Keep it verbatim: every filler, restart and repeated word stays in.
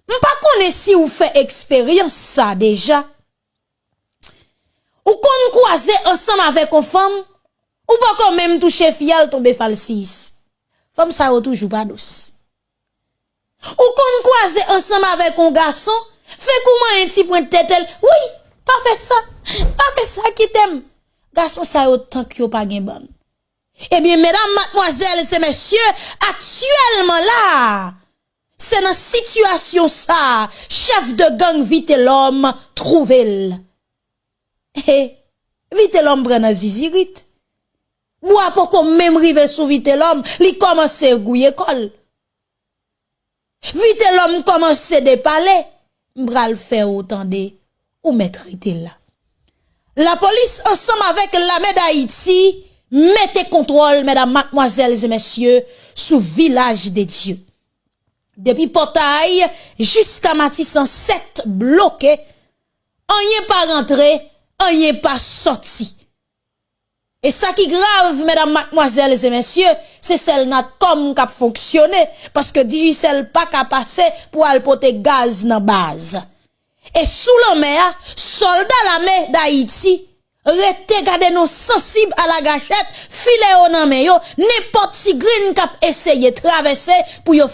M pa konnen si ou fè eksperyans sa deja. Ou konn kwaze ansanm avèk yon fanm, ou poko menm touche fi a, l tonbe falsiyis. Fanm sa yo toujou pa dous. Ou konn kwaze ansanm avèk yon gason, fèk ou manyen ti pwent tete l. Wi, pa fè sa. Pa fè sa, kite m. Gason sa yo tank yo pa gen bann. Ebyen, medam, madmwazèl e mesye, aktyèlman la, se nan sitiyasyon sa, chèf de gang Vitelòm twouve l. He, Vitelòm pran nan zizirit. Bwa poko menm rive sou Vitelòm, li kòmanse gouye kò l. Vitelòm kòmanse depale, m pral fè w tande, ou mèt rete la. Lapolis ansanm avèk lame Dayiti mete kontwòl, medam, madmwazèl e mesye, sou Vilaj de Dye. Depi Pòtay jiska Matisan sèt bloke, anyen pa rantre, anyen pa sòti. E sa ki grav, medam, madmwazèl e mesye, se sèl Natcom k ap fonksyone, paske Digicel pa ka pase pou al pote gaz nan baz. E sou lanmè a, sòlda lame Dayiti rete gade nou sansib alagachèt, filè yo nan men yo, nenpòt ti grenn k ap eseye travèse pou yo